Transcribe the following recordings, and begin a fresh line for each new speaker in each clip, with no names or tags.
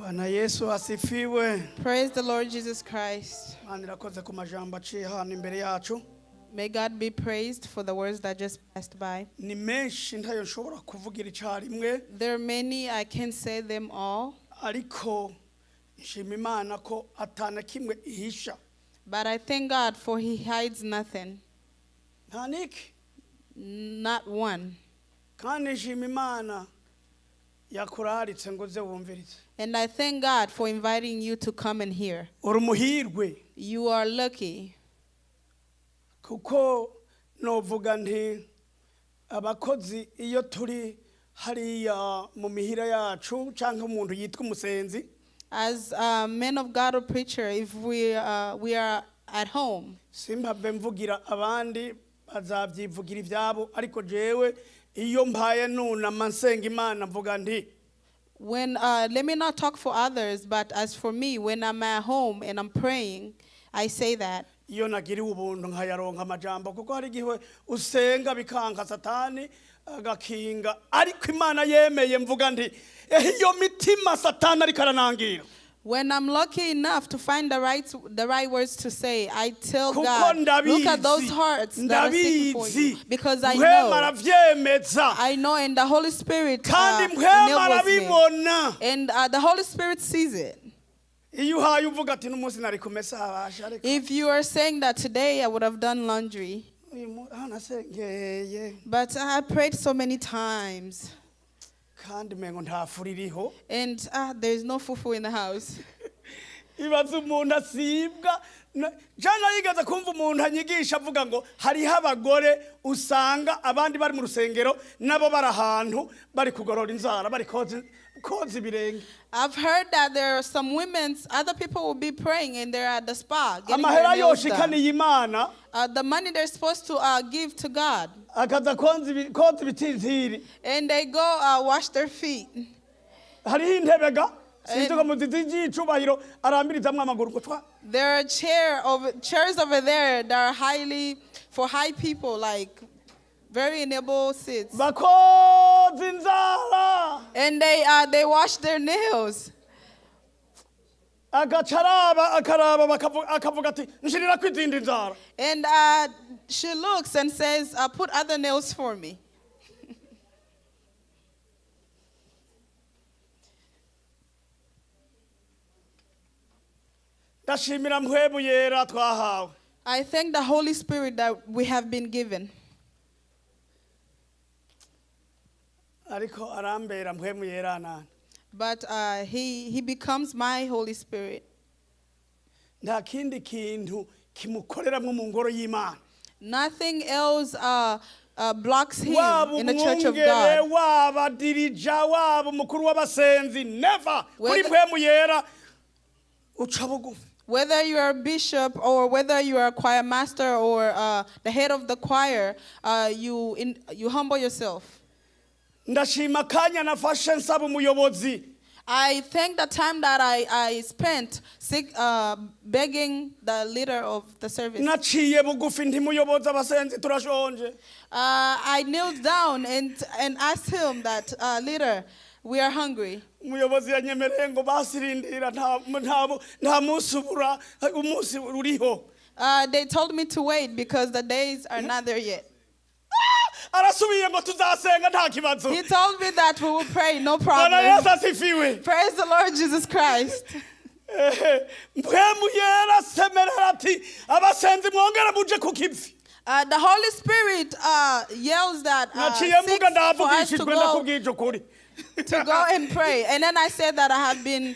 Bwana Yesu asifiwe.
Praise the Lord Jesus Christ.
Imana irakoze ku majambo aciye hano imbere yacu.
May God be praised for the words that just passed by.
Ni menshi ntayo nshobora kuvugira icyarimwe.
There are many, I can't say them all,
Ariko nshima Imana ko atana kimwe ihisha.
But I thank God for He hides nothing,
Nta niki.
Not one.
Kandi nshima Imana yakuraritse ngo uze wumvirize.
And I thank God for inviting you to come and hear.
Uri umuhirwe.
You are lucky.
Kuko novuga nti abakozi iyo turi hariya mu mihira yacu cyangwa umuntu yitwa umusenzi,
As a man of God or preacher, if we are at home,
simpave mvugira abandi bazabyivugira ibyabo, ariko jewe iyo mpaye nunama nsenga Imana mvuga nti,
when let me not talk for others, but as for me, when I'm at home and I'm praying, I say that
iyo nagiriwe ubuntu nkayaronka amajambo, kuko hari igihe usenga bikanka Satani agakinga, ariko Imana yemeye mvuga nti ehe iyo mitima Satani ariko aranangira.
When I'm lucky enough to find the right words to say, I tell
Kuko
God, look at those
ndabizi,
hearts that are seeking for you,
ndabizi,
because I
Mpwemu
know,
aravyemeza.
I know, and the Holy Spirit
Kandi Mpwemu
enables me,
arabibona.
And the Holy Spirit sees it.
Iyo uhaye uvuga ati n'umunsi nari kumesa habasha ariko
If you are saying that today I would have done laundry,
uyu mu- aho nasengeye,
but I prayed so many times,
kandi umengo nta furi iriho.
And there's no fufu in the house.
Ibaza umuntu asibwa Na- jana yigeze kumva umuntu anyigisha avuga ngo hariho abagore usanga abandi bari mu rusengero nabo bari ahantu bari kugorora inzara bari koza koza ibirenge.
I've heard that there are some women, other people will be praying and they're at the spa getting their
Amahera
nails done.
yoshikaniye Imana,
The money they're supposed to give to God,
akaza konza ibi- koza ibitintiri.
And they go wash their feet.
Hariho intebe ga sinzi ngo muzizi y'icubahiro arambirizamwo amaguru ngo twa.
There are chairs over there that are highly for high people, like very enable seats.
Bakoza inzara.
And they wash their nails.
Agaca araba akaraba akavuga ati nshirira ko izindi nzara.
And she looks and says, "Put other nails for me."
Ndashimira Mpwemu Yera twahawe.
I thank the Holy Spirit that we have been given.
Ariko arambera Mpwemu Yera nani.
But he becomes my Holy Spirit.
Nta kindi kintu kimukoreramwo mu ngoro y'Imana.
Nothing else blocks him
Waba
in the church of
umwungere,
God.
waba dirija, waba umukuru w'abasenzi, never kuri
Whether-
Mpwemu Yera uca bugufi.
Whether you are a bishop or whether you are a choir master or the head of the choir, you humble yourself.
Ndashima akanya nafashe nsaba umuyobozi.
I thank the time that I spent begging the leader of the service.
Naciye bugufi nti muyobozi abasenzi turashonje.
I knelt down and asked him that, "Leader, we are hungry."
Umuyobozi yanyemereye ngo basirindira nta nta nta munsi ubura umunsi uriho.
They told me to wait because the days are not there yet.
Arasubiye ngo tuzasenga nta kibazo.
He told me that we will pray, no
Bwana
problem.
Yesu asifiwe.
Praise the Lord Jesus Christ.
Ehe, Mpwemu Yera asemerera ati abasenzi mwongere muje ku kivi.
The Holy Spirit yells that
Naciye
six
mvuga
for us to
ndavugishijwe
go,
ndakubwije ukuri.
To go and pray. And then I said that I have been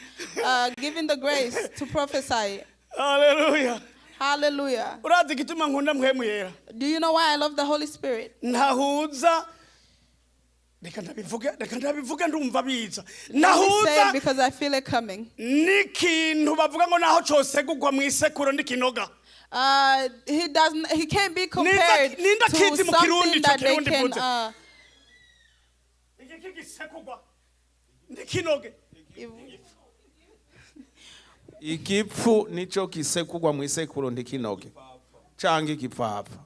given the grace to prophesy.
Haleluya.
Hallelujah.
Urazi igituma nkunda Mpwemu Yera?
Do you know why I love the Holy Spirit?
Ntahuza reka ndabivuge reka ndabivuge ndumva biza.
Let me say
Ntahuza
it because I feel it coming.
N'ikintu bavuga ngo naho cosegurwa mu isekuro ndikinoga.
He doesn't. He can't be compared
Ninda
to
kizi mu Kirundi,
something
ico
that they
Kirundi
can.
mvuze. Igiki gisekugwa ndikinoge.
Igipfu nico gisekugwa mu isekuro ntikinoge canke igipfapfa.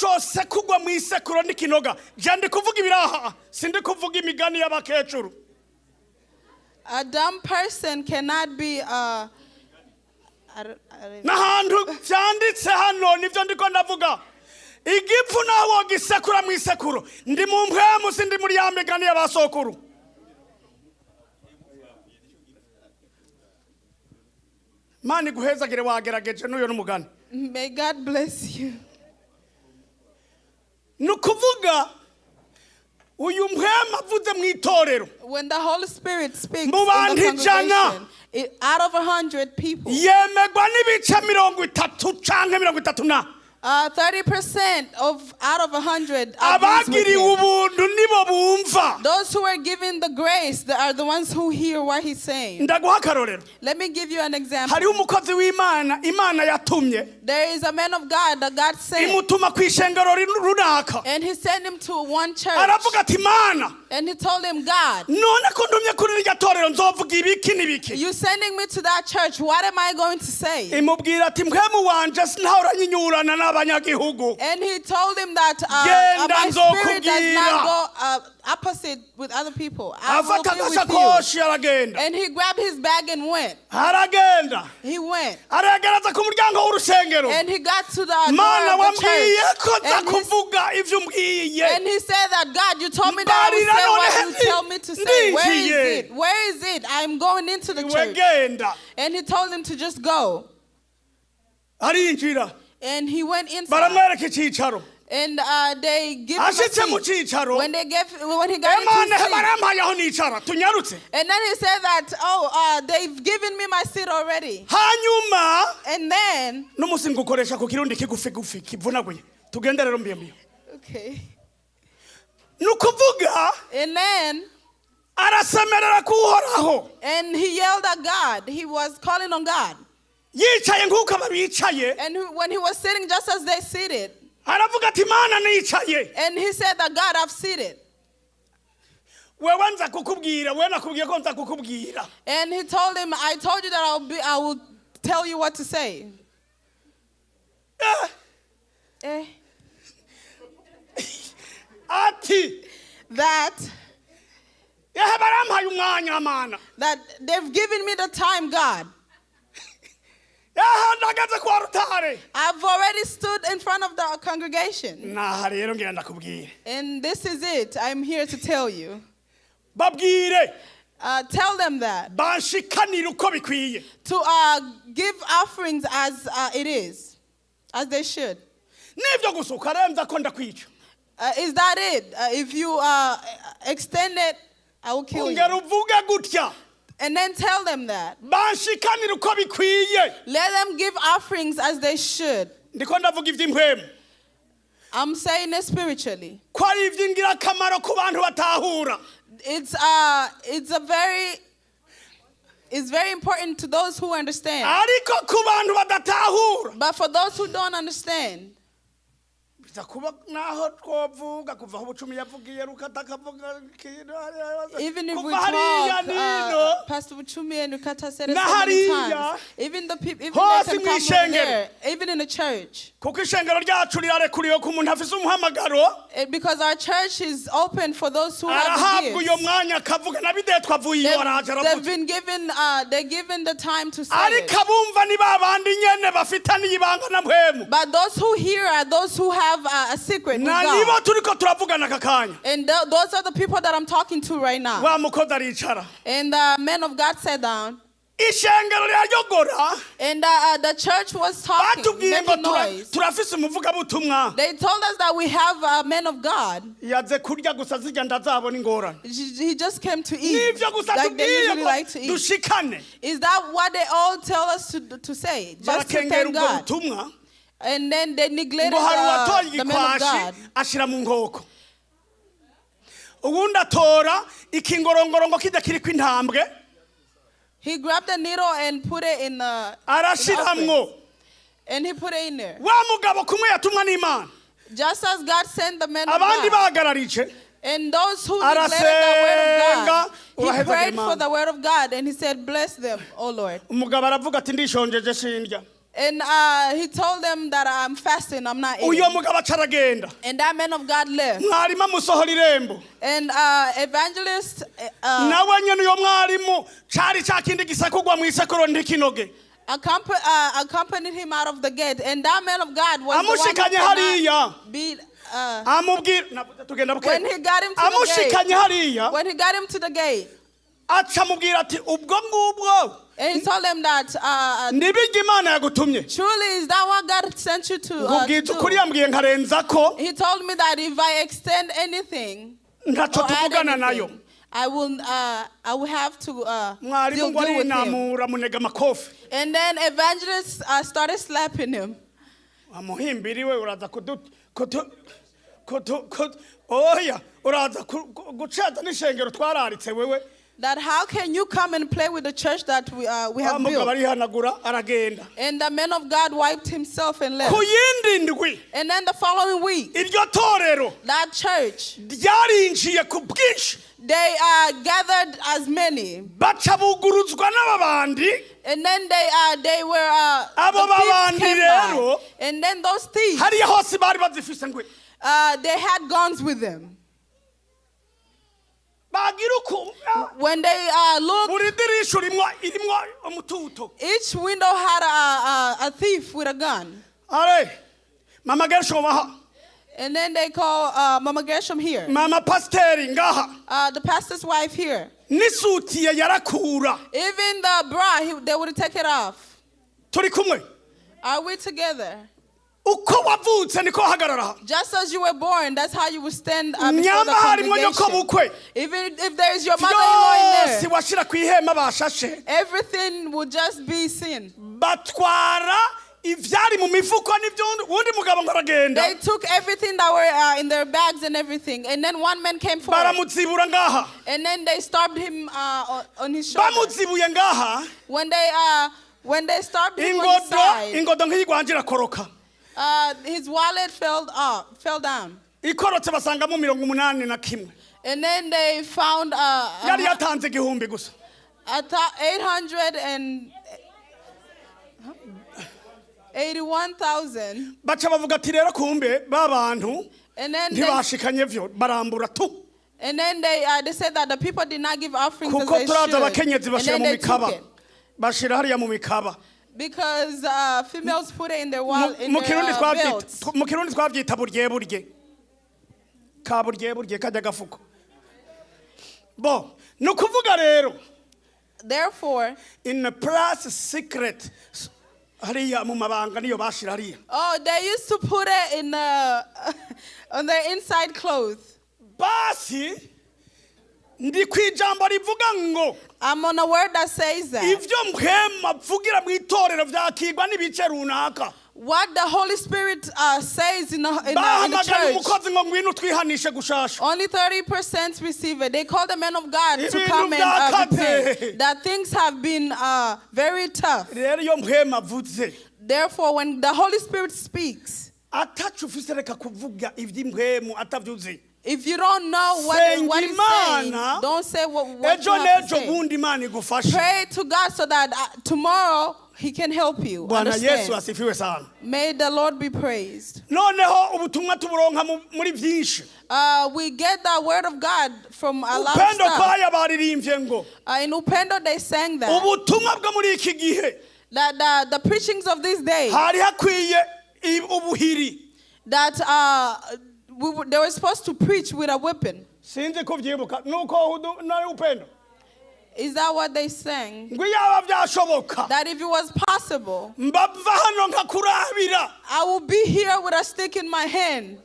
Naho cosekugwa mu isekuro n'ikinoga, je ndi kuvuga ibiraha, sindi kuvuga imigani y'abakecuru.
A dumb person cannot be. I don't
N'ahantu vyanditse hano nivyo ndiko ndavuga. Igipfu naho wogisekura mu isekuro, ndi mu mpwemu, sindi muri ya migani y'abasokuru. Mana iguhezagire, wagerageje n'uyo n'umugani.
May God bless you.
Ni ukuvuga uyu mpwemu avuze mu itorero,
When the Holy Spirit speaks in
Mu
the
bantu 100,
congregation, out of 100 people,
yemegwa n'ibice 30 canke 30 na
30% of out of 100 agrees with
abagiriwe
him.
Ubuntu nibo bumva.
Those who are given the grace that are the ones who hear what he's saying.
Ndaguha akarorero.
Let me give you an example.
Hariho umukozi w'Imana Imana yatumye,
There is a man of God that God sent,
imutuma ku ishengero runaka.
And he sent him to one church.
Aravuga ati: "Mana,
And he told him, 'God,
none ko ntumye kuri rirya torero, nzovuga ibiki n'ibiki?"
you sending me to that church. What am I going to say?"
Imubwira ati: "Mpwemu wanje sinahora nyinyurana n'abanyagihugu."
And he told him that
Genda,
my spirit does
nzokubwira.
not go opposite with other people. I will
Afata
be with you.
agasakoshi aragenda.
And he grabbed his bag and went.
Aragenda.
He went.
Aregereza ku muryango w'urusengero.
And he got to the door
"Mana,
of the
wambwiye
church.
ko nza
And he,
kuvuga ivyo umbwiye."
and he said that, "God, you told me that I would
Mbarira
say what
none
you tell me to say. Where is
ndinjiye.
it? Where is it? I'm going into the
Iwe
church."
genda.
And he told him to just go.
Arinjira.
And he went inside.
Baramwereka icyicaro.
And they give him a
Ashitse mu
seat.
cyicaro,
When he got into
"Emana,
his seat,
barampaye aho nicara, tunyarutse."
and then he said that, "Oh, they've given me my seat already."
Hanyuma
And then,
n'umusi ngukoresha ku kirundi kigufi gufi kivunaguye, tugende rero mbiyo mbiyo.
Okay.
Ni ukuvuga
And then,
arasemerera kuhoraho.
And he yelled at God. He was calling on God.
Yicaye nk'uko aba bicaye.
And when he was sitting just as they seated,
Aravuga ati: "Mana, nicaye."
and he said that, "God, I've seated."
"Wewe nza kukubwira, wewe nakubwiye ko nza kukubwira."
And he told him, "I told you that I will tell you what to say."
Eh,
Eh,
ati
that
ehe, barampaye umwanya, Mana.
that they've given me the time, God.
Ehe, ndageze kwa rutare.
I've already stood in front of the congregation.
Naha rero ngira ndakubwire.
And this is it. I'm here to tell you.
Babwire
Tell them that.
Banshikanire uko bikwiye.
To give offerings as it is, as they should.
Nibyo gusa ukarenza ko ndakwica.
Is that it? If you extend it, I will kill you.
Ongera uvuge gutya.
And then tell them that.
Banshikanire uko bikwiye.
Let them give offerings as they should.
Ndiko ndavuga iby'impwemu,
I'm saying it spiritually.
Ko ari iby'ingirakamaro ku bantu batahura.
It's very important to those who understand.
Ariko ku bantu badatahura,
But for those who don't understand,
biza kuba naho twovuga kuva aho Ubucumi yavugiye Rukata akavuga
even if we
kuva hariya
talk,
nino
Pastor Buchumi and Rukata said it so many
Na hariya.
times. Even the people, even
Hose
they can come over
mw'ishengero.
there, even in the church.
Kuko ishengero ryacu rirarekuriwe ku muntu afise umuhamagaro,
Because our church is open for those who have the
arahabwa uyo
gifts.
Mwanya akavuga na bidetwa avuye iyo araje
They've
aravuze.
been given, they're given the time to say it.
Ariko abumva ni ba bandi nyene bafitaniye ibanga na mpwemu.
But those who hear are those who have a secret with
Na nibo
God.
turiko turavugana aka kanya.
And those are the people that I'm talking to right now.
Wa mukozi aricara.
And the man of God sat down.
Ishengero rirayogora.
And the church was talking,
Batubwiye ngo
making noise.
Turafise umuvugabutumwa.
They told us that we have a man of God.
Yaze kurya gusa, zirya ndazabona ingorane.
He just came to eat,
Nivyo gusa
like they
tubwiye
usually
ngo
like to eat.
dushikane.
Is that what they all tell us to say? Just to
Barakengera
thank
ubwo
God.
butumwa.
And then they neglected
Ngo hari uwatoye
the man of
igikwashi
God.
ashira mu nkoko, uwundi atora ikingorogorongo kijya kiriko intambwe.
He grabbed the needle and put it in the
Arashiramwo.
offering. And he put it in there.
Wa mugabo kumwe yatumwa n'Imana,
Just as God sent the man of
abandi
God.
bahagararije.
And those who neglected the word of
Arasenga,
God, he
uraheza
prayed
Imana.
for the word of God and he said, "Bless them, O Lord."
Umugabo aravuga ati: "Ndishonjeje, sindya."
And he told them that I'm fasting, I'm not
Uyo
eating.
Mugabo aca aragenda.
And that man of God left.
Mwarimu amusohora irembo.
And evangelist
Nawe nyene uyo mwarimu cari ca kindi gisekugwa mu isekuro ntikinoge.
Accompanied him out of the gate. And that man of God was the one who
Amushikanye hariya.
cannot be.
Amubwira navuze tugenda buke.
When he got him to the
Amushikanye
gate,
hariya
when he got him to the gate,
aca amubwira ati ubwo ngubwo
and he told him that
nibiryo Imana yagutumye.
Truly is that what God sent you to
Nkubwiza
do?
ukuri yambwiye nkarenza ko
He told me that if I extend anything
ntaco
or add
tuvugana nayo.
anything, I will have to
Mwarimu
deal,
ngo
deal with him.
arinamura munega amakofi.
And then evangelist started slapping him.
Amuhimbiri we uraza kudu kutu kutu kutu oya uraza guceza n'ishengero twararitse wewe.
That how can you come and play with the church that we
Wa
have
mugabo
built?
arihanagura aragenda.
And the man of God wiped himself and left.
Ku yindi ndwi
And then the following week,
iryo torero
that church,
ryarinjiye ku bwinshi.
they gathered as many.
Baca buguruzwa n'ababandi.
And then they were
Abo
the thieves
babandi
came by.
rero,
And then those thieves,
hariya hose bari bazifise ngwe
they had guns with them.
Bagira uku
When they looked,
buri dirisha urimwo irimwo umututo.
Each window had a thief with a gun.
Are mama Gershom aha.
And then they call Mama Gershom here,
Mama pasiteri ngaha.
The pastor's wife here.
N'isutiye yarakura.
Even the bra, they would take it off.
Turi kumwe?
Are we together?
Uko wavutse niko wahagarara aha.
Just as you were born, that's how you will stand before the
Nyamba harimwo nyoko
congregation.
bukwe.
Even if there is your mother-in-law in
Byose
there,
washira ku ihema bashashe.
Everything will just be sin.
Batwara ivyari mu mifuko n'ibyo wundi mugabo ngo aragenda.
They took everything that were in their bags and everything. And then one man came forward.
Baramuzibura ngaha.
And then they stabbed him on his shoulder.
Bamuzibuye ngaha.
When they stabbed him on his
Ingodo
side,
ingodo nk'iyigwanje irakoroka.
His wallet fell off, fell down.
Ikorotse basangamo 81.
And then they found
Yari yatanze 1000 gusa.
881,000.
Baca bavuga ati rero kumbe ba bantu
And then they,
ntibashikanye vyo barambura tu.
and then they said that the people did not give offerings as
Kuko
they
turaza
should.
abakenyezi
And
bashira
then
mu
they took
mikaba
it.
bashira hariya mu mikaba.
Because females put it in their wallet, in
Mu
their
Kirundi
belts.
Mu Kirundi twabyita burye burye ka burye burye kajya gafuko bo ni ukuvuga rero.
Therefore,
in a plus secret hariya mu mabanga niyo bashira hariya.
Oh, they used to put it in on their inside clothes.
Basi ndi ku ijambo rivuga ngo
I'm on a word that says that
ivyo mpwema mvugira mu itorero vyakigwa n'ibice runaka.
What the Holy Spirit says in the
Bahamagaye
church.
Umukozi ngo ngwino utwihanishe gushasha.
Only 30% receive it. They call the man of God to
Ibintu
come and
byakaze.
Repent. That things have been very tough.
Rero iyo mpwema avuze
Therefore, when the Holy Spirit speaks,
atacu ufise reka kuvuga ivy'impwemu atavyuzi.
If you don't know what he's saying,
Senga Imana,
don't say what
ejo
you have to
n'ejo
say.
bundi Imana igufashe.
Pray to God so that tomorrow he can help you.
Bwana Yesu
Understand.
Asifiwe sana.
May the Lord be praised.
Noneho ubutumwa tuburonka muri byinshi.
We get the word of God from a lot of
Upendo
stuff.
Kwaya baririmbye ngo
In Upendo, they sang that,
ubutumwa bwo muri iki gihe
that the preachings of this day,
hari hakwiye ubuhiri.
That they were supposed to preach with a weapon.
Sinzi kubyibuka nuko nari Upendo.
Is that what they sang?
Ngo iyaba byashoboka
That if it was possible,
mbava hano nkakurabira.
I will be here with a stick in my hand.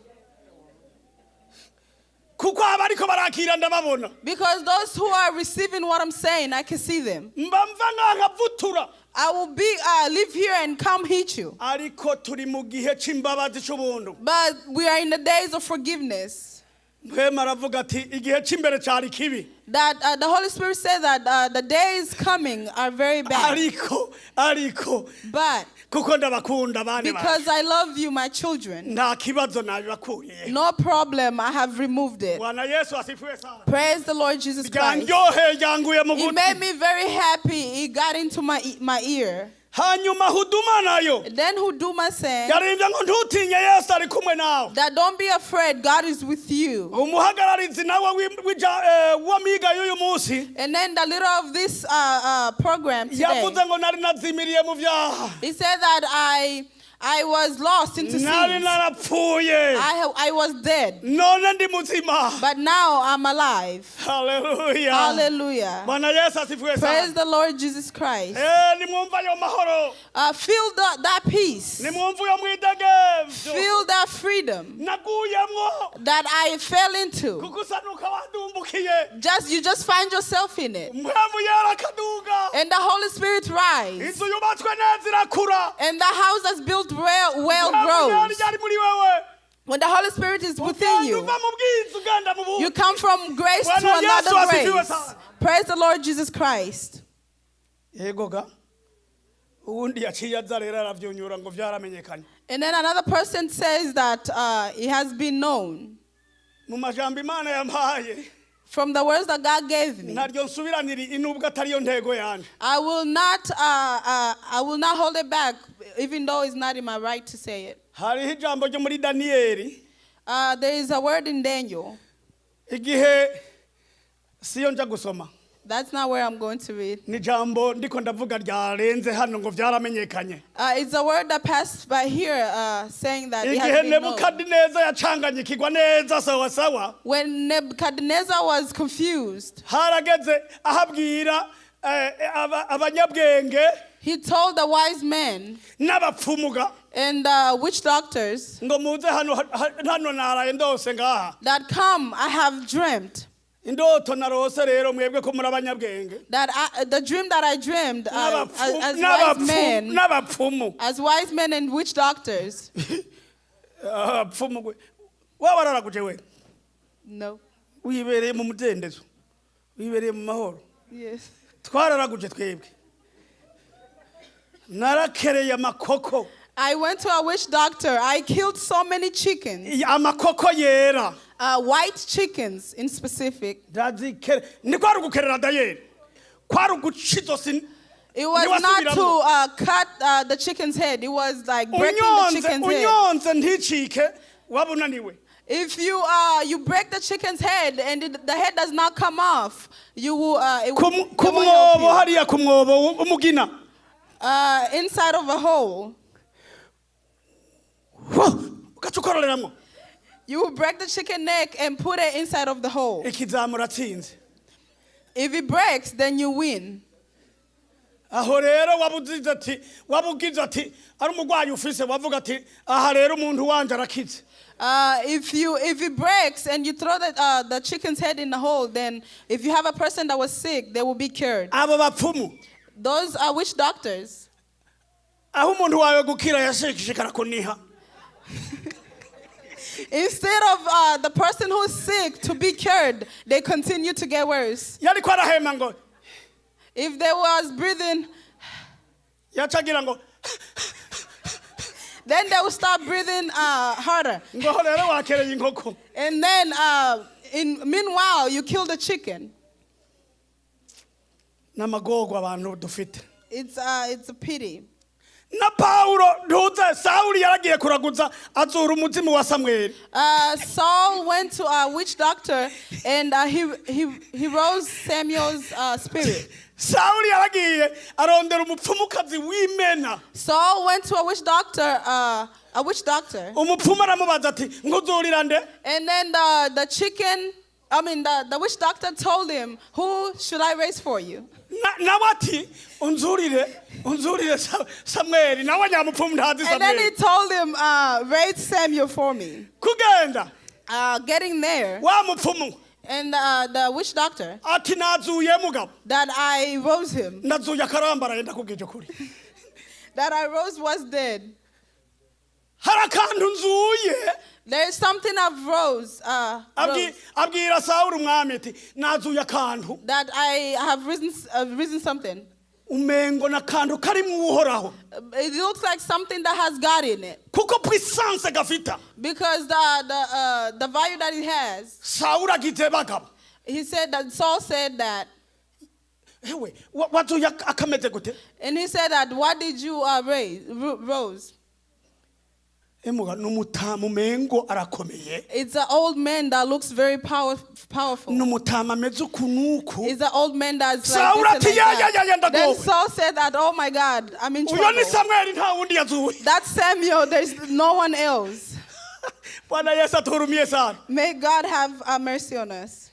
Kuko aba ariko barakira ndababona.
Because those who are receiving what I'm saying, I can see them.
Mba mva nkavutura.
I will be live here and come hit you.
Ariko turi mu gihe c'imbabazi c'ubuntu.
But we are in the days of forgiveness.
Mpwema aravuga ati igihe c'imbere cari kibi.
That the Holy Spirit said that the days coming are very bad.
Ariko ariko
But
kuko ndabakunda bane
because I love you, my children,
nta kibazo nabibakuriye.
No problem, I have removed it.
Bwana Yesu asifiwe sana.
Praise the Lord Jesus Christ.
Ryanryoheye ryanguye mu
It made
gutwi.
me very happy. It got into my ear.
Hanyuma Huduma nayo
Then Huduma sang
yaririmbye ngo ntutinye, Yesu ari kumwe nawe.
That don't be afraid, God is with you.
Umuhagararizi nawe w'amiga y'uyu munsi
And then the leader of this program today,
yavuze ngo nari nazimiriye mu byaha,
he said that I was lost into
nari
sins.
narapfuye,
I was dead,
none ndi muzima.
But now I'm alive.
Haleluya.
Hallelujah.
Bwana Yesu asifiwe
Praise
sana.
the Lord Jesus Christ.
Eh, nimwumva ayo mahoro,
Feel that peace.
Nimwumva uyo mwidegemvyo
Feel that freedom
naguyemwo
that I fell into.
Kuko usa nuko wadumbukiye.
Just you just find yourself in it.
Mpwemu Yera akaduga,
And the Holy Spirit rise.
Inzu yubatswe neza irakura.
And the house that's built well, well
Mpwemu Yera
grows.
yari muri wewe.
When the Holy Spirit is within
Ugenda
you,
uva mu bwiza ugenda mu
you
bundi.
come from grace to
Bwana Yesu
another
asifiwe
grace.
sana.
Praise the Lord Jesus Christ.
Yego ga, uwundi yaciye aza rero aravyunyura ngo vyaramenyekanye.
And then another person says that it has been known
Mu majambo Imana yampaye,
from the words that God gave me.
Ntaryo nsubiranira inubwo atariyo ntego yanje.
I will not hold it back, even though it's not in my right to say it.
Hariho ijambo ryo muri Daniyeli.
There is a word in Daniel.
Igihe siyo nja gusoma.
That's not where I'm going to read.
Ni ijambo ndiko ndavuga ryarenze hano ngo vyaramenyekanye.
It's a word that passed by here, saying that it
Igihe
has been known.
Nebukadineza yacanganyikirwa neza sawa sawa,
When Nebuchadnezzar was confused,
harageze ahabwira eh, abanyabwenge
he told the wise men
n'abapfumuga
and the witch doctors
ngo muze hano, hano naraye ndose ngaha.
That come, I have dreamt.
Indoto narose rero, mwebwe ko muri abanyabwenge
That the dream that I dreamed, as wise men,
n'abapfumu,
as wise men and witch doctors.
Abapfumu waba wararaguje we?
No.
Wibereye mu mudendezo, wibereye mu mahoro.
Yes.
Twararaguje twebwe, narakereye amakoko.
I went to a witch doctor. I killed so many chickens,
Amakoko yera.
White chickens in specific.
Ndazikere ni kwari ugukerera dayeri, kwari uguca izosi.
It was not to
Ntiwasubiramo.
Cut the chicken's head. It was like breaking the
Unyonze
chicken's head.
unyonze nticike, waba unaniwe.
If you break the chicken's head and the head does not come off, you will. It
Ku
will,
ku
it won't help
mwobo
you.
Hariya ku mwobo umugina.
Inside of a hole,
Wo, ugaca ukororeramwo.
You will break the chicken neck and put it inside of the hole.
Ikizamu uratsinze.
If it breaks, then you win.
Aho rero wabugize ati wabugize ati ari umurwayi ufise, wavuga ati aha rero umuntu wanje arakize.
If it breaks and you throw the chicken's head in the hole, then if you have a person that was sick, they will be cured.
Abo bapfumu,
Those are witch doctors.
Aho umuntu wawe gukira yashishikara kuniha.
Instead of the person who's sick to be cured, they continue to get worse.
Yariko arahema ngo
If they was breathing,
yaca agira ngo
then they will start breathing harder.
Ngo rero wakereye inkoko.
And then, in meanwhile, you kill the chicken.
N'amagorwa abantu dufite.
It's a pity.
Na Pawulo ntuze Sawuli yaragiye kuraguza azura umuzimu wa Samweli.
Saul went to a witch doctor and he rose Samuel's spirit.
Sawuli yaragiye arondera umupfumukazi w'imena.
Saul went to a witch doctor, a witch doctor.
Umupfumu aramubaza ati nguzurira nde?
And then the chicken, I mean, the witch doctor told him, "Who should I raise for you?"
Nawe ati unzurire unzurire Samweli, nawe nyamupfumu ntazi
And then he
Samweli.
Told him, "Raise Samuel for me."
Kugenda
Getting there,
wa mupfumu
and the witch doctor,
ati nazuye mugabo
that I rose him,
nazuye akarambaraye, ndakubwije ukuri.
That I rose was dead.
Hari akantu nzuye.
There is something I've rose, rose
Abwira Sawuli umwami ati nazuye akantu
that I have risen something.
Umengo n'akantu karimo Uhoraho.
It looks like something that has God in it
Kuko puissance gafita.
Because the value that it has.
Sawuli agize bagabo.
He said that Saul said that
Hewe wazuye akameze gute?
And he said that, what did you raise? Rose?
Emuga n'umutama umengo arakomeye.
It's an old man that looks very powerful.
N'umutama ameze uku n'uku.
It's an old man that's like
Saul
this and
ati,
like
"Ya, ya,
that."
ya, ya,
Then
ndagowe.
Saul said that, oh my God, I'm in
Uyo
trouble.
ni Samweli, nta wundi yazuye.
That's Samuel. There's no one else.
Bwana Yesu atuhurumie sana.
May God have mercy on us.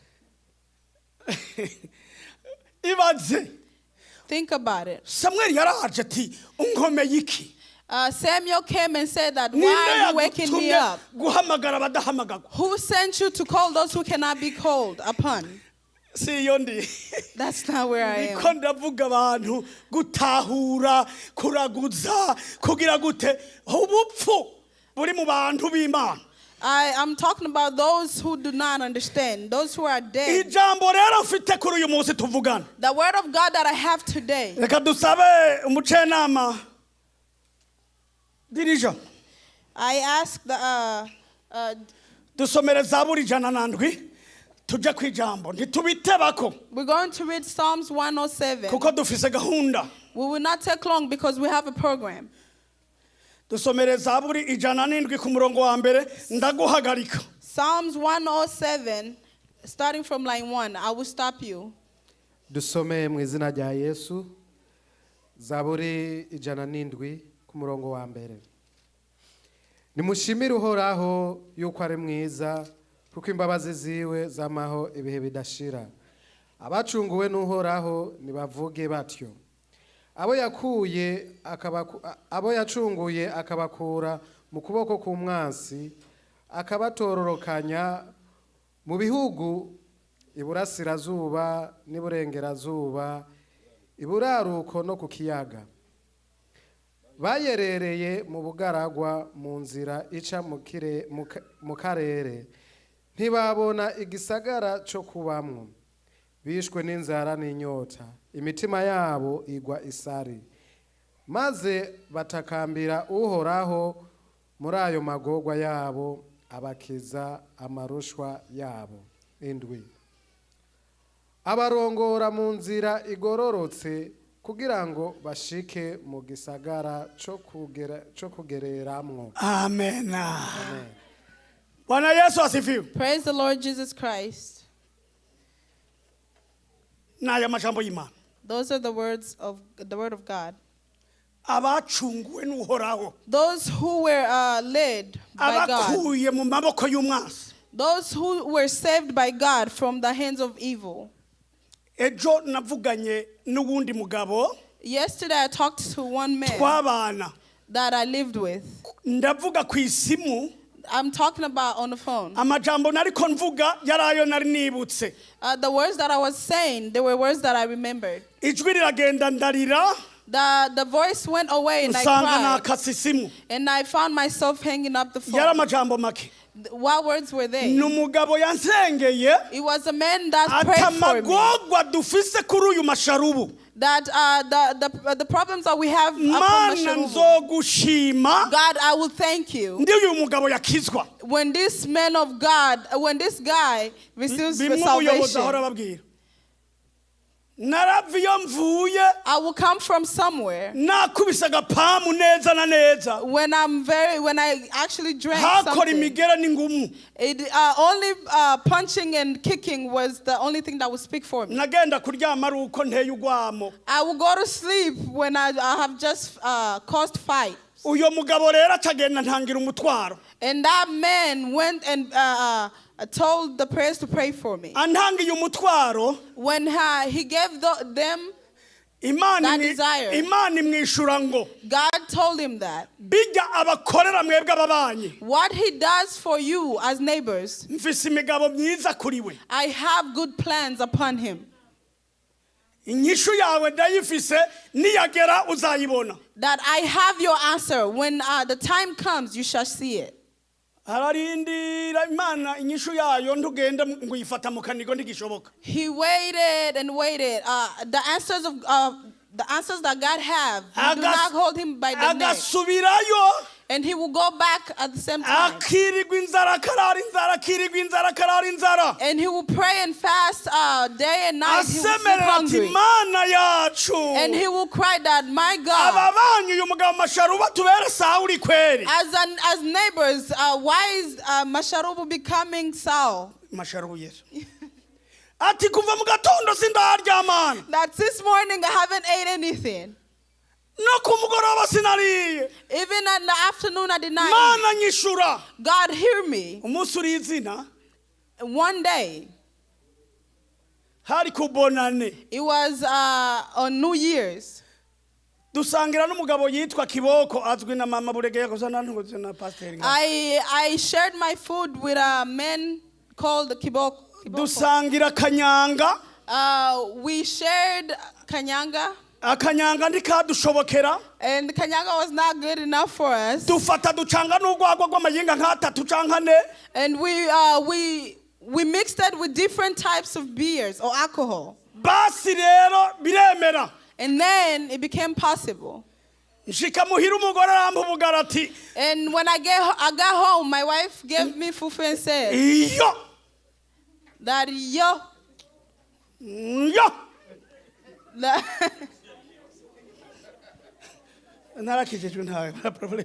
Ibaze.
Think about it.
Samweli yaraje ati unkomeye iki?
Samuel came and said that,
Ninde
why are you waking me
yagutumye
up?
guhamagara abadahamagarwa?
Who sent you to call those who cannot be called upon?
Si iyo ndi.
That's not where I
Niko
am.
ndavuga abantu gutahura, kuraguza, kugira gute, ubupfu buri mu bantu b'Imana.
I am talking about those who do not understand, those who are dead.
Ijambo rero mfite kuri uyu munsi tuvugana,
The word of God that I have today.
Reka dusabe umucenama dirija.
I ask the
Dusomere Zaburi 107 tujye ku ijambo, ntitubitebako.
We're going to read Psalms 107.
Kuko dufise gahunda.
We will not take long because we have a program.
Dusomere Zaburi 107 ku murongo wa mbere, ndaguhagarika.
Psalms 107, starting from line 1. I will stop you.
Dusome mu izina rya Yesu, Zaburi 107 ku murongo wa mbere. Nimushimire Uhoraho yuko ari mwiza, kuko imbabazi ziwe zamaho ibihe bidashira. Abacunguwe n'Uhoraho nibavuge batyo, abo yakuye abo yacunguye akabakura mu kuboko k'umwansi, akabatororokanya mu bihugu iburasirazuba n'iburengerazuba, iburaruko no ku kiyaga. Bayerereye mu bugaragwa mu nzira ica mu karere, ntibabona igisagara cyo kubamwo. Bishwe n'inzara n'inyota, imitima yabo igwa isari, maze batakambira Uhoraho muri ayo magorwa yabo, abakiza amarushwa yabo. 7 Abarongora mu nzira igororotse kugira ngo bashike mu gisagara co kugereramwo.
Amen. Bwana Yesu asifiwe.
Praise the Lord Jesus Christ.
N'aya majambo y'Imana.
Those are the words of the word of God.
Abacunguwe n'Uhoraho,
Those who were led by God.
abakuye mu maboko y'umwansi.
Those who were saved by God from the hands of evil.
Ejo navuganye n'uwundi mugabo.
Yesterday I talked to one man
Twabana.
That I lived with.
Ndavuga ku isimu.
I'm talking about on the phone.
Amajambo nariko mvuga yari ayo nari nibutse.
The words that I was saying, they were words that I remembered.
Ijwi riragenda, ndarira.
The voice went away and I
Nsanga
cried.
nakase isimu.
And I found myself hanging up the
Yari
phone.
amajambo make.
What words were they?
Ni umugabo yansengeye
It was a man that prayed for me.
ati amagorwa dufise kuri uyu masharubu,
That the problems that we have upon
Mana,
Masharubu,
nzogushima
God, I will thank you.
ndi uyu mugabo yakizwa.
When this man of God, when this guy receives the
Bimwe umuyobozi ahora
salvation,
ababwira, narava iyo mvuye,
I will come from somewhere.
Nakubise agapamu neza na neza,
When I actually drank
hakora
something,
imigera n'ingumu.
it only punching and kicking was the only thing that would speak for me.
Nagenda kuryama ari uko nteye urwamo.
I will go to sleep when I have just caused fight.
Uyo mugabo rero acagenda ntangira umutwaro.
And that man went and told the prayers to pray for me.
Antangiye umutwaro,
When he gave them
Imana
that desire,
Imana imwishura ngo
God told him that
bijya abakorera mwebwe ababanyi,
what he does for you as neighbors,
mfise imigabo myiza kuri we.
I have good plans upon him.
Inyishu yawe ndayifise, niyagera uzayibona.
That I have your answer. When the time comes, you shall see it.
Ararindira Imana inyishu yayo, ntugenda ngo uyifata mu kanigo, ntigishoboka.
He waited and waited. The answers that God have, we do not hold him by the neck.
Agasubirayo.
And he will go back at the same time.
Akirirwa inzara, akarara inzara, akirirwa inzara, akarara inzara.
And he will pray and fast day and night. He will sleep
Asemerera ati
hungry.
Mana yacu,
And he will cry that, my God,
aba banyu uyu mugabo Masharuba tubere Sawuri kweri.
as neighbors, why is Masharubu becoming Saul?
Masharubu Yesu ati kuva mu gatondo sindaryamana.
That this morning I haven't ate anything.
No ku mugoroba sinariye.
Even in the afternoon I did not eat.
Mana nyishura.
God, hear me.
Umunsi uri izina.
One day,
Hari kubonane.
It was on New Year's.
Dusangira n'umugabo yitwa Kiboko azwi na mama Buregeya gusa nantuze na pasiteri ngaho.
I shared my food with a man called Kiboko. Kiboko.
Dusangira kanyanga.
We shared kanyanga,
Akanyanga ntikadushobokera.
And kanyanga was not good enough for us.
Dufata ducanga n'urwagwa rw'amayinga nk'atatu canke ane.
And we mixed it with different types of beers or alcohol.
Basi rero biremera.
And then it became possible.
Nshika muhira umugore arampa ubugara ati
And when I got home, my wife gave me fufu and said
iyo
that yo,
yo
that
narakijijwe nta problem.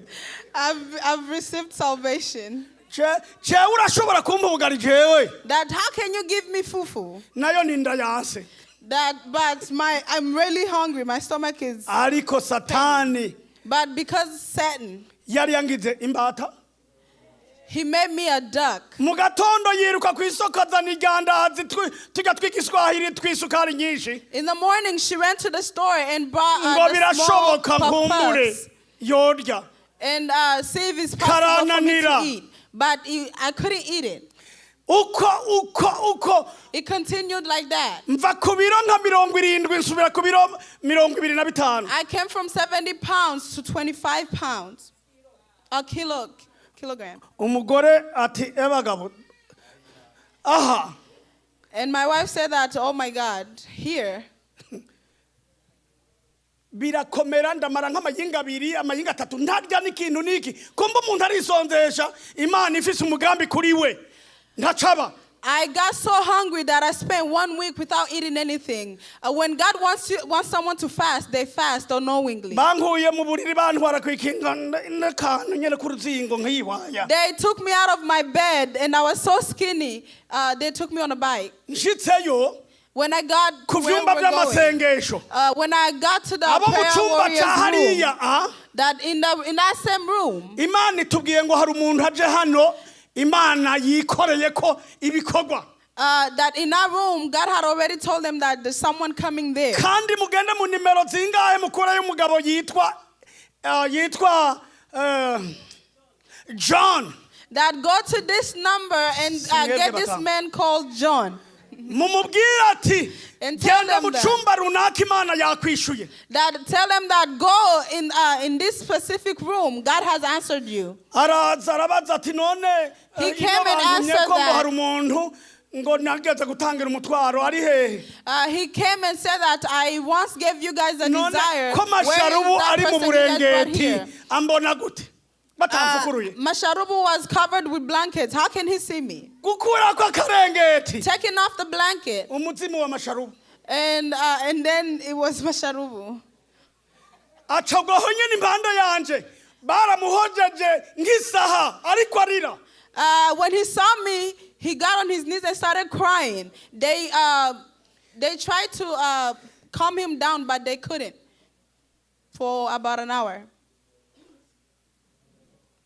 I've received salvation.
Jewe urashobora kumpa ubugari jewe?
That how can you give me fufu?
Nayo ni inda yanse.
That but my I'm really hungry. My stomach is.
Ariko Satani
But because Satan,
yari yangize imbata.
He made me a duck.
Mu gatondo yiruka ku isoko azana iryandazi tujya tw'igiswahili tw'isukari nyinshi.
In the morning, she ran to the store and bought
Ngo
the small
birashoboka nkumbure
puff-puffs
yorya.
And see if it's possible for me to
Karananira.
Eat. But I couldn't eat it.
Uko uko uko.
It continued like that.
Mva ku biro nka 70 nsubira ku biro 25.
I came from 70 pounds to 25 pounds, a kilogram.
Umugore ati ebagabo aha.
And my wife said that, oh my God, here.
Birakomera ndamara nk'amayinga abiri amayinga atatu ntarya n'ikintu n'iki kumba umuntu arisonzesha Imana ifise umugambi kuri we ntacaba.
I got so hungry that I spent one week without eating anything. When God wants someone to fast, they fast unknowingly.
Bankuye mu buriri bantwara kwikinga n'akantu nyene k'uruzingo nk'iwaya.
They took me out of my bed and I was so skinny. They took me on a bike.
Nshitseyo
When I got
ku
where
vyumba
we're going,
vy'amasengesho
when I got to the
abo mu
prayer
cumba
warriors
ca
room,
hariya ah,
that in that same room,
Imana itubwiye ngo hari umuntu aje hano Imana yikoreye ko ibikorwa.
That in that room, God had already told them that there's someone coming there.
Kandi mugende mu nimero zingahe mukureyo umugabo yitwa yitwa John.
That go to this number and get this
Batanga.
Man called John.
Mumubwire ati
And tell
genda
them
mu
that.
cyumba runaka Imana yakwishuye.
That tell them that go in this specific room. God has answered you.
Araza arabaza ati none
He
ino
came and
bantumye
answered
ko ngo
that.
hari umuntu ngo nageze gutangira umutwaro ari hehe?
He came and said that I once gave you guys a
None
desire.
ko
Where is
Masharubu
that
ari mu
person you guys brought
burengeti
here?
ambona gute batamfukuruye?
Masharubu was covered with blankets. How can he see me?
Gukura ko akarengeti.
Taking off the blanket,
Umuzimu wa Masharubu.
and then it was Masharubu.
Acagwaho nyine impande yanje baramuhojeje nk'isaha ariko arira.
When he saw me, he got on his knees and started crying. They tried to calm him down, but they couldn't for about an hour.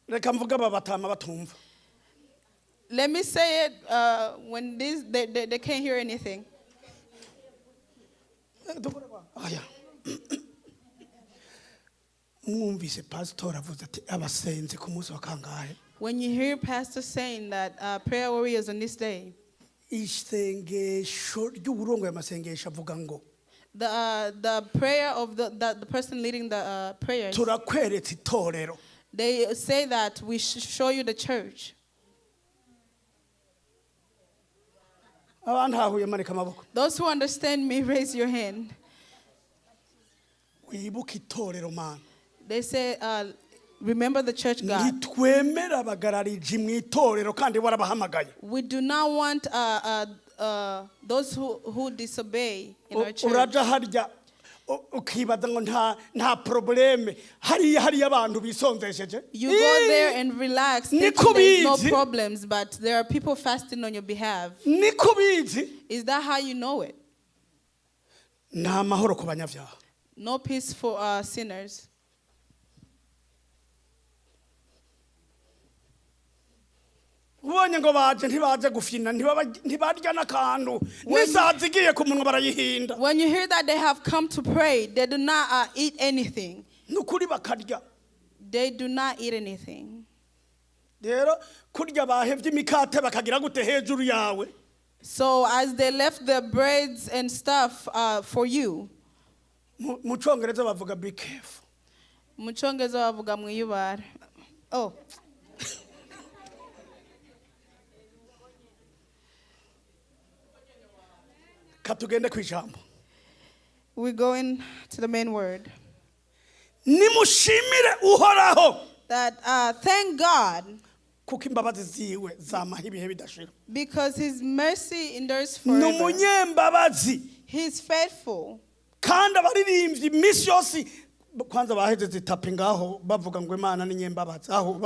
Reka mvuge aba batama batumva.
Let me say it when they can't hear anything.
Aya. Mwumvise pasitori avuze ati abasenzi ku munsi wa kangahe?
When you hear pastor saying that prayer warriors on this day,
Isengesho ry'uburongo amasengesho avuga ngo
the prayer of the person leading the prayers,
turakweretse itorero.
They say that we show you the church.
Abantahuye manika amaboko.
Those who understand me, raise your hand.
Wibuke itorero mana.
They say, Remember the church God.
Ntitwemera abagarariji mu itorero kandi warabahamagaye.
We do not want those who disobey in our church.
Uraja harya ukibaza ngo nta problème hariya hariya abantu bisonzesheje.
You go there and relax,
Niko
thinking there's no
bizi.
Problems, but there are people fasting on your behalf.
Niko bizi.
Is that how you know it?
Nta mahoro ku banyabyaha.
No peace for sinners.
Ubonye ngo baje ntibaje gufina ntibarya n'akantu n'isazi igiye ku munwa barayihinda.
When you hear that they have come to pray, they do not eat anything.
Ni ukuri bakarya.
They do not eat anything.
Rero kurya bahevye imikate bakagira gute hejuru yawe.
So as they left the breads and stuff for you,
Mu congereza bavuga be careful.
Mu Congereza bavuga mwiyubare. Oh,
Katugende ku ijambo.
We're going to the main word.
Nimushimire Uhoraho
That thank God
kuko imbabazi ziwe zamaho ibihe bidashira.
Because His mercy endures
Ni
forever.
umunyembabazi.
He's faithful.
Kandi abaririmbyi iminsi yose kwanza baheze itapi ngaho bavuga ngo Imana ni nyembabazi aho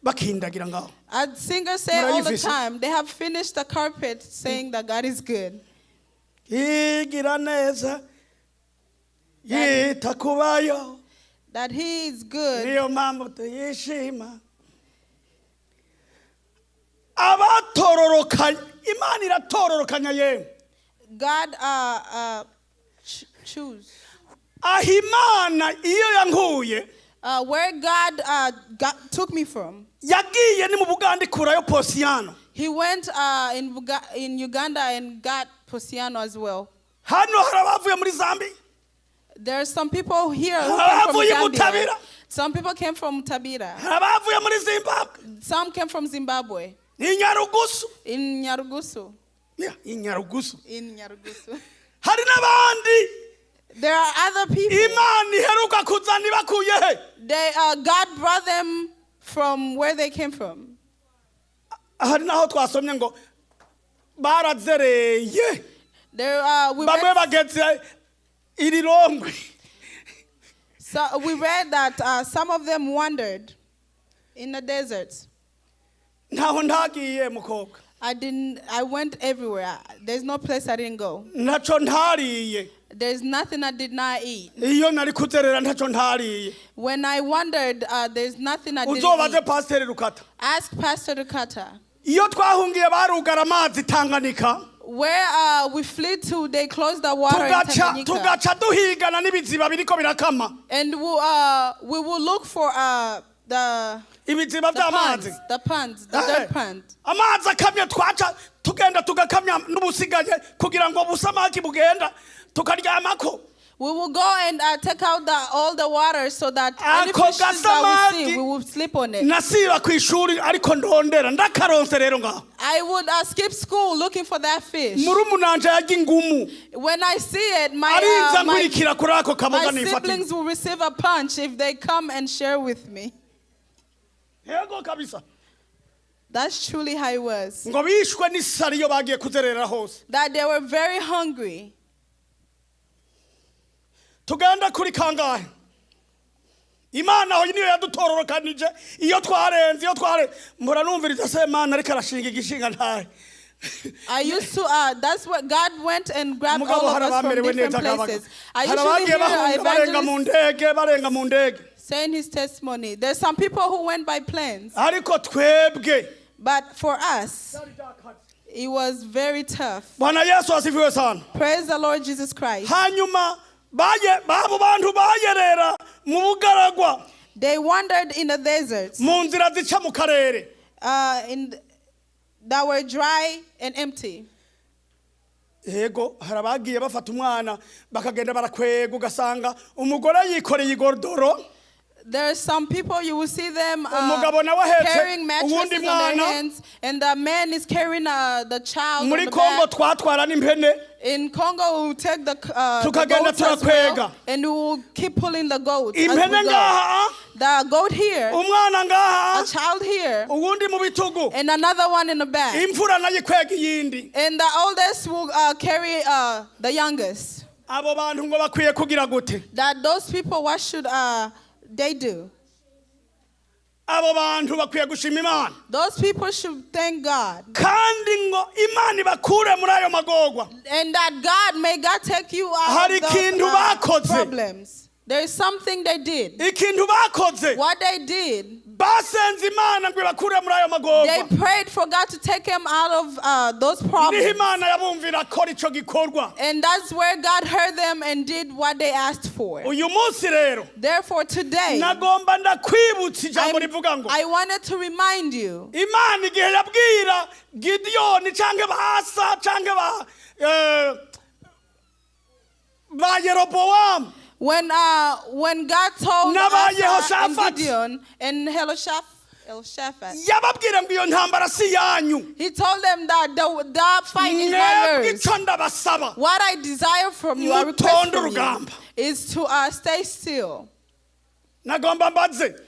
bakindagira ngaho.
As singers say all the
Murayifise?
Time, they have finished the carpet saying that God is good.
Igira neza yita kubayo.
That He is good.
Niyo mpamvu tuyishima abatororokanye Imana iratororokanya yemwe.
God choose.
Aho Imana iyo yankuye,
Where God took me from.
Yagiye ni mu Buganda ikurayo Posiyano.
He went in Uganda and got Posiano as well.
Hano hari abavuye muri Zambia.
There are some people here who came from
Abavuye
Zambia.
Butabira.
Some people came from Tabira.
Hari abavuye muri Zimbabwe.
Some came from Zimbabwe.
I Nyarugusu.
In Nyarugusu.
Yeah, i Nyarugusu.
In Nyarugusu.
Hari n'abandi.
There are other people.
Imana iheruka kuzana ibakuye he?
God brought them from where they came from.
Hari n'aho twasomye ngo barazereye.
There, we
Bamwe
read,
bageze iri rongwe.
So we read that some of them wandered in the desert.
Ntaho ntagiye mukobwa.
I didn't. I went everywhere. There's no place I didn't go.
Ntaco ntariye.
There's nothing I did not eat.
Iyo nari kuzerera ntaco ntariye.
When I wandered, there's nothing I didn't
Uzobaze
eat.
Pasiteri Rukata.
Ask Pastor Rukata.
Iyo twahungiye barugara amazi Tanganyika.
Where we fled to, they closed the water in
Tugaca
Tanganyika.
Tugaca duhigana n'ibiziba biriko birakama.
And we will look for the,
Ibiziba
the
by'amazi.
ponds, the ponds, the
Eh,
dirt pond.
Amazi akamye twaca tugenda tugakamya n'ubusigaye kugira ngo busamaki bugenda tukaryamako.
We will go and take out all the water so that any
Ako
fishes that we see,
gasamaki
we will sleep on it.
Nasiba ku ishuri ariko ndondera ndakaronse rero ngaho.
I would skip school looking for that fish.
Murumunanje yarya ingumu.
When I see it,
Arinza
my,
nkurikira kuri ako kaboga
my
nifatiye.
siblings will receive a punch if they come and share with me.
Yego kabisa.
That's truly how it was.
Ngo bishwe n'isari iyo bagiye kuzerera hose.
That they were very hungry.
Tugenda kuri kangahe? Imana aho niyo yadutororokanije iyo twarenze iyo twarenze mpora numviriza Semana ariko arashinga igishinga ntahe.
I used to, that's what God went and grabbed
Mugabo
all of
hari
us from
abamerewe
different
neza ngabaga.
places. I
Hari
usually
abagiye
hear
bahunga barenga mu
evangelists
ndege barenga mu ndege.
Saying his testimony. There's some people who went by planes,
Ariko twebwe
but for us, it was very tough.
Bwana Yesu asifiwe sana.
Praise the Lord Jesus Christ.
Hanyuma baye babo bantu bayerera mu bugaragwa,
They wandered in the desert,
mu nzira zica mu karere.
That were dry and empty.
Yego hari abagiye bafata umwana bakagenda barakwega ugasanga umugore yikoreye igodoro.
There are some people you will see them
Umugabo nawe ahetse
carrying
uwundi
mattresses on their
mwana.
hands, and the man is carrying the child.
Muri
On the
Kongo
back.
twatwara n'impene.
In Congo, we will take the
Tukagenda
goats as well,
turakwega.
and we will keep pulling the goats as we
Impene
go.
ngaha,
The goat here,
umwana ngaha,
a child here,
uwundi mu bitugu,
and another one in the back.
Imfura nayo ikwega iyindi.
And the oldest will carry the youngest.
Abo bantu ngo bakwiye kugira gute?
That those people, what should they do?
Abo bantu bakwiye gushima Imana.
Those people should thank God.
Kandi ngo Imana ibakure muri ayo magorwa.
And that God, may God take you out
Hari
of those
ikintu bakoze.
problems. There is something they did.
Ikintu bakoze,
What they did,
basenze Imana ngo ibakure muri ayo magorwa.
they prayed for God to take him out of those
Niho
problems.
Imana yabumvira akora ico gikorwa.
And that's where God heard them and did what they asked for.
Uyu munsi rero
Therefore, today,
nagomba ndakwibutsa ijambo
I'm-
rivuga ngo
I wanted to remind you
Imana igihe yabwira Gidiyoni canke ba Asa canke ba Yerobowamu
when God told
N'aba
Asa and
Yehoshaphat.
Gideon and Jehoshaphat,
yababwira ngo iyo ntambara si yanyu.
he told them that that fight is not
Mwebwe
yours.
ico ndabasaba,
What I desire from you, I request
mutonde
from you,
urugamba.
is to stay still.
Nagomba mbaze,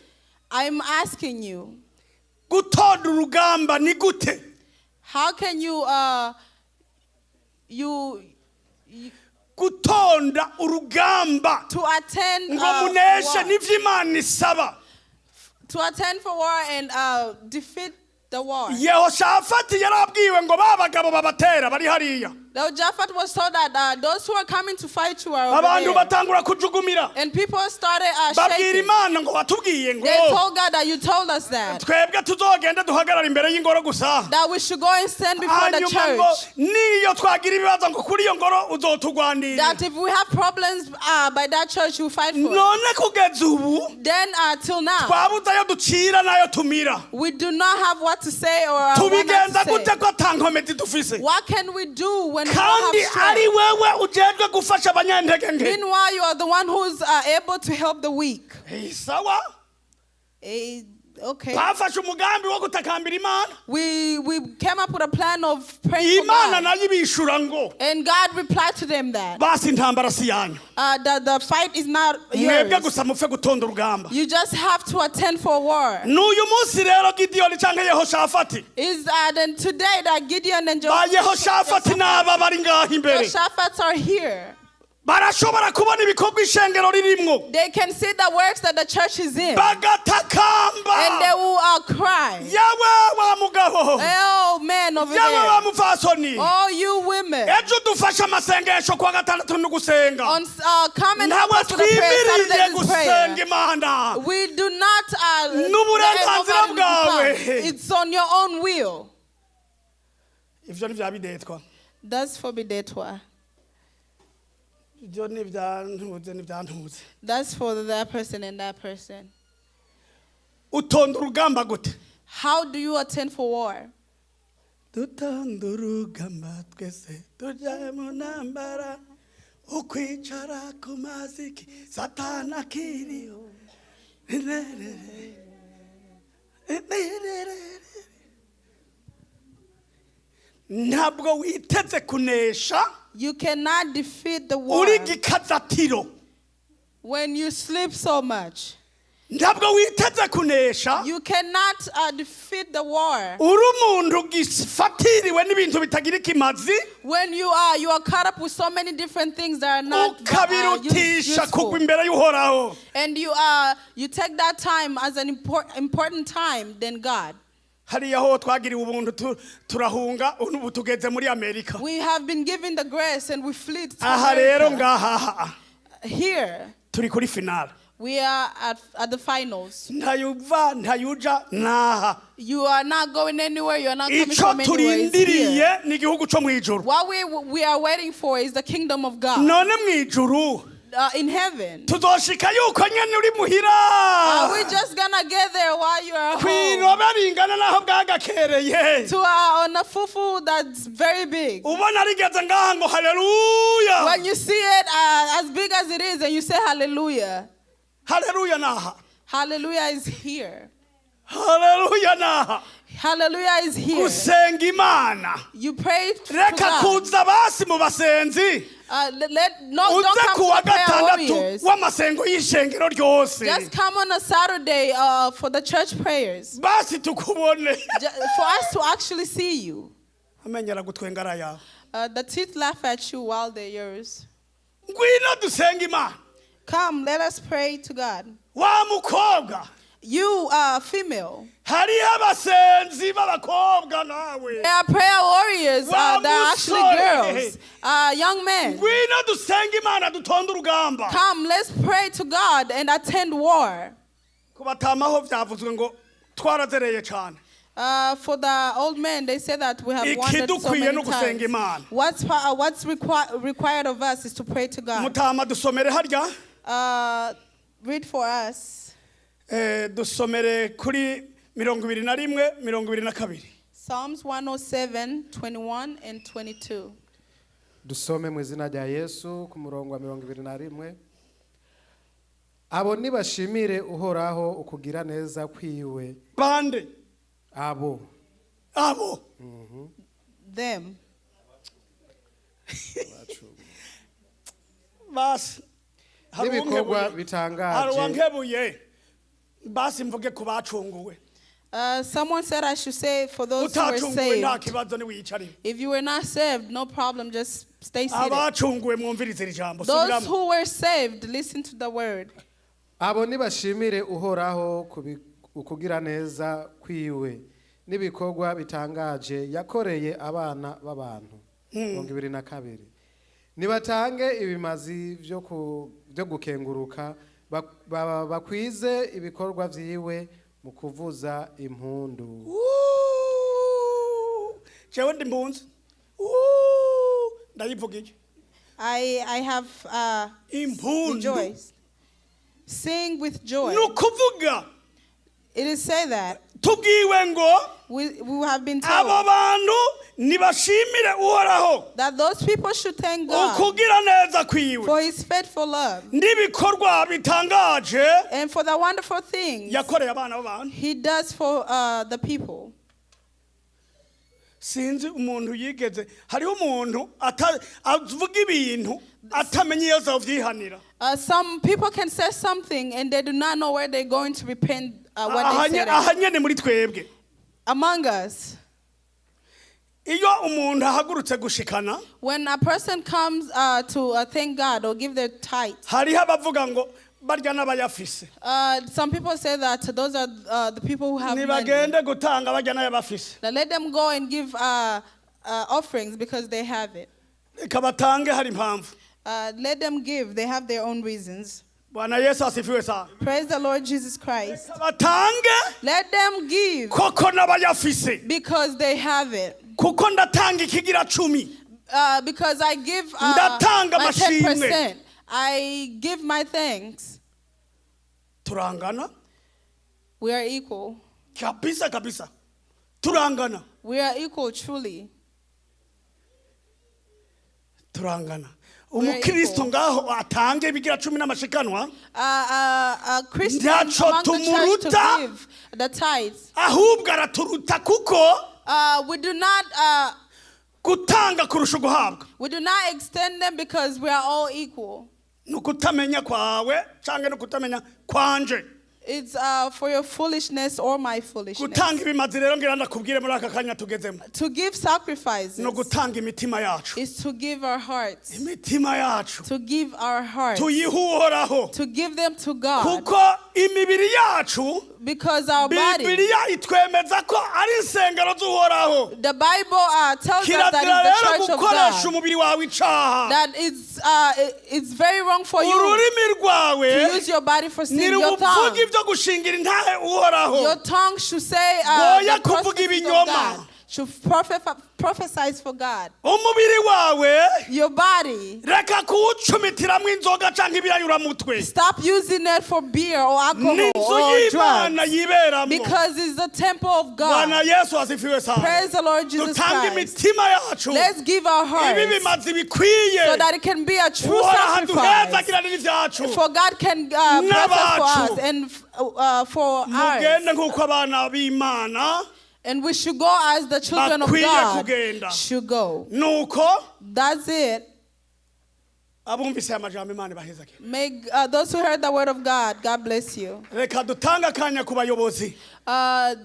I'm asking you,
gutonda urugamba ni gute?
how can you you, you
Gutonda urugamba
to attend
ngo muneshe
war,
nivyo Imana isaba.
to attend for war and defeat the war?
Yehoshafati yarabwiwe ngo ba bagabo babatera bari hariya.
Now Japhat was told that those who are coming to fight you are over
Abantu
there.
batangura kujugumira,
And people started
babwira
shaking.
Imana ngo watubwiye ngo
They told God that you told us that
twebwe tuzogende duhagarara imbere y'ingoro gusa,
that we should go and stand before the
hanyuma ngo
church.
niyo twagira ibibazo ngo kuri iyo ngoro uzotugwanirira.
That if we have problems by that church, you fight for it.
None kugeza ubu
Then till now,
twabuze ayo ducira n'ayo tumira.
we do not have what to say or what not
Tubigenza
to
gute
say.
ko ata nkomezi dufise,
What can we do when we don't
kandi
have
ari
strength?
wewe ujejwe gufasha abanyantege nke?
Meanwhile, you are the one who's able to help the weak.
Eh, sawa.
Okay.
Twafashe umugambi wo gutakambira Imana.
We came up with a plan of praying for
Imana
God.
nayo ibishura ngo
And God replied to them that
basi intambara si yanyu,
that the fight is not
mwebwe
yours.
gusa mupfe gutonda urugamba.
You just have to attend for war.
N'uyu munsi rero Gidiyoni cyangwa Yehoshafati,
Is then today that Gideon and
ba Yehoshafati n'aba bari ngaho imbere
Jehoshaphat are here.
Barashobora kubona ibikorwa ishengero ririmwo,
They can see the works that the church is in.
Bagatakamba.
And they will cry.
Yewe wa mugabo,
Oh, man over
yewe wa
there.
mupfasoni,
Oh, you women.
Ejo dufashe amasengesho kuwa gatandatu no gusenga.
On, come and help
Ntabwo
us with the prayer.
twimiriye
Saturday is
gusenga
prayer.
Imana.
We do not
N'uburenganzira
let nobody
bwawe.
come. It's on your own will.
Ivyo ntivyabidetwa.
That's for Bidetwa.
Ivyo ntivyantuze ntivyantuze.
That's for that person and that person.
Utonda urugamba gute?
How do you attend for war?
Dutonda urugamba twese tujya mu ntambara, ukwicara ku maziki Satana akiriho. Ntabwo witeze kunesha
You cannot defeat the war
uri gikazatiro.
When you sleep so much.
Ntabwo witeze kunesha
You cannot defeat the war
uri umuntu gifatiriwe n'ibintu bitagira ikimazi,
when you are caught up with so many different things that are not
ukabirutisha kugwa
useful.
Imbere y'Uhoraho.
And you take that time as an important time than God.
Hariya ho twagiriwe ubuntu turahunga ubu tugeze muri Amerika.
We have been given the grace and we flee to
Aha rero
America.
ngaha
Here
turi kuri finale.
We are at the finals.
Ntayuva ntayuja naha.
You are not going anywhere. You are not coming
Ico
from anywhere. It's here.
turindiriye ni igihugu co mu ijuru.
What we are waiting for is the kingdom of God
None mu ijuru
in heaven.
Tuzoshika yuko nyene uri muhira,
Are we just gonna get there while you are home?
Kw'irobe ringana naho bwagakereye,
To on a fufu that's very big.
Ubona rigeze ngaha ngo haleluya.
When you see it as big as it is, and you say hallelujah,
Haleluya naha.
Hallelujah is here.
Haleluya naha.
Hallelujah is here.
Gusenga Imana.
You pray to
Reka
God.
kuza basi mu basenzi.
Let no, don't
Uze
come
ku wa
to the prayer
gatandatu
warriors.
w'amasengo y'ishengero ryose.
Just come on a Saturday for the church prayers.
Basi tukubone.
For us to actually see you.
Amenyo aragutwenga arayawe.
The teeth laugh at you while they're yours.
Ngwino dusenge Imana.
Come, let us pray to God.
Wa mukobwa.
You, female,
Hariho abasenzi b'abakobwa nawe.
there are prayer warriors that are actually
Wa musore.
girls, young men.
Ngwino dusenge Imana dutonde urugamba.
Come, let's pray to God and attend war.
Kubatamaho byavuzwe ngo twarazereye cyane.
For the old men, they say that we have wandered so
Ikidukwiye
many
ni ugusenga
times.
Imana.
What's required of us is to pray to God.
Mutama dusomere harya.
Read for us
Dusomere kuri 21 22.
Psalms 107, 21 and 22.
Dusome mu izina rya Yesu ku murongo wa 21. Abo nibashimire Uhoraho ukugira neza kwiwe.
Bande?
Abo.
Abo.
Them.
Basi hari
n'ibikorwa
uwankebuye. Hari
bitangaje.
uwankebuye basi mvuge ku bacunguwe.
Someone said I should say for those who were
Utacunguwe nta
saved.
kibazo niwiyicarire.
If you were not saved, no problem, just stay seated.
Abacunguwe mwumvirize iri jambo.
Those
Subiramo.
who were saved, listen to the word.
Abo nibashimire Uhoraho ukugira neza kwiwe n'ibikorwa bitangaje yakoreye abana b'abantu. 22. Nibatange ibimazi byo gukenguruka, bakwize ibikorwa vyiwe mu kuvuza impundu.
Uuuu. Jewe ndi mpunzi. Uuuu. Ndayivuga iki?
I have
Impundu.
rejoiced. Sing with joy.
Ni ukuvuga
It is said that
tubwiwe ngo
we have been
abo
told
bantu nibashimire Uhoraho
that those people should thank God
ukugira neza kwiwe
for his faithful love
n'ibikorwa bitangaje
and for the wonderful things
yakoreye abana b'abantu.
he does for the people.
Sinzi umuntu yigeze hariho umuntu avuga ibintu atamenya iyo azovyihanira.
Some people can say something and they do not know where they're going to repent what they said.
Aha nyene muri twebwe.
Among us,
Iyo umuntu ahagurutse gushikana,
when a person comes to thank God or give their tithe,
hariho abavuga ngo barya n'abayafise.
Some people say that those are the people who have money.
Nibagende gutanga barya n'ayabafise.
Now let them go and give offerings because they have it.
Reka batange hari impamvu.
Let them give. They have their own reasons.
Bwana Yesu asifiwe sana.
Praise the Lord Jesus Christ.
Reka batange
Let them give
koko n'abayafise.
because they have it.
Kuko ndatanga ikigira cumi.
Because I give
Ndatanga
my
amashimwe.
10%. I give my thanks.
Turangana.
We are equal.
Kabisa kabisa turangana.
We are equal, truly.
Turangana.
We are
Umukristo
equal.
ngaho atange ibigira cumi n'amashikanwa,
A Christian
Ntacyo
among the church to
tumuruta.
give the tithes.
Ahubwo araturuta kuko
We do not
gutanga kurusha guhabwa
we do not extend them because we are all equal.
Ni ukutamenya kwawe cyangwa ni ukutamenya kwanje.
It's for your foolishness or my foolishness.
Gutanga ibimazi rero ngira ndakubwire muri aka kanya tugezemo
To give sacrifices
ni ugutanga imitima yacu.
is to give our hearts.
Imitima yacu
To give our hearts.
tuyihe Uhoraho.
To give them to God.
Kuko imibiri yacu,
Because our body,
Bibiliya itwemeza ko ari insengero z'Uhoraho.
the Bible tells us that
Kirazira
it's the
rero
church of
gukoresha
God.
umubiri wawe icaha.
That it's very wrong for you
Ururimi rwawe
to use your body for sin. Your
ntiruvuga
tongue,
ibyo gushingira intahe Uhoraho.
your tongue should say
Goya
the
kuvuga
cross of
ibinyoma.
God. Should prophesize for God.
Umubiri wawe
Your body,
reka kuwucumitiramwo inzoga canke ibiyayuramutwe.
Stop using it for beer or alcohol
Ni inzu
or
y'Imana
drugs.
yiberamwo.
Because it's the temple of
Bwana
God.
Yesu asifiwe sana.
Praise the Lord Jesus
Dutange
Christ.
imitima yacu
Let's give our
ibi
hearts
bimazi bikwiye
so that it can be a true
Uhoraho
sacrifice.
aduhezagirane n'ivyacu.
For God can bless us for
N'abacu.
us and for ours.
Mugende nk'uko abana b'Imana
And we should go as the children of
bakwiye
God
kugenda.
Should go.
Nuko
That's it.
Abumvise aya majambo Imana ibahezagire.
May those who heard the word of God, God bless you.
Reka dutange akanya ku bayobozi.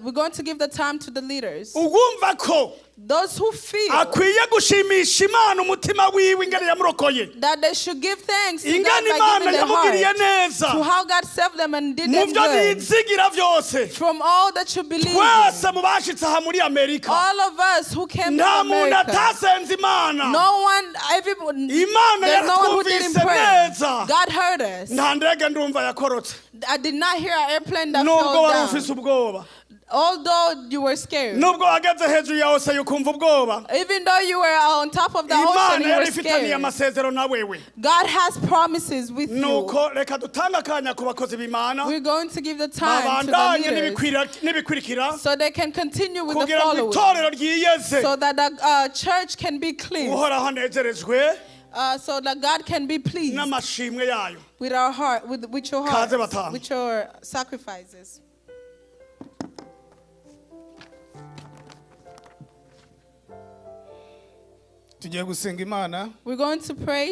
We're going to give the time to the leaders.
Ugumva ko
Those who feel
akwiye gushimisha Imana umutima wiwe ingene yamurokoye
that they should give thanks to God
ingene
by
Imana
giving their
yamugiriye
heart
neza
to how God saved them and did
mu
them
byo
good.
nizigira byose.
From all that you believe in,
Twese mu bashitse aha muri Amerika
all of us who came to
nta muntu
America,
atasenze Imana.
no one, everyone,
Imana
there's no one who didn't
yaratwumvise
pray.
neza.
God heard us.
Nta ndege ndumva yakorotse.
I did not hear an airplane that
Nubwo
fell
wari
down.
ufise ubwoba,
Although you were scared.
Nubwo wageze hejuru ya ose ukumva ubwoba,
Even though you were on top of the ocean,
Imana
you were
yari ifitaniye
scared.
Amasezerano na wewe.
God has promises with you.
Nuko reka dutange akanya ku bakozi b'Imana
We're going to give the time to the
babandanye
leaders
n'ibikurikira
so they can continue with the
kugira ngo
following,
itorero ryiyeze
so that the church can be clean,
Uhoraho anezerejwe
so that God can be pleased
n'amashimwe yayo.
With our heart, with your heart,
Kaze batanu.
With your sacrifices.
Tugiye gusenga Imana.
We're going to pray.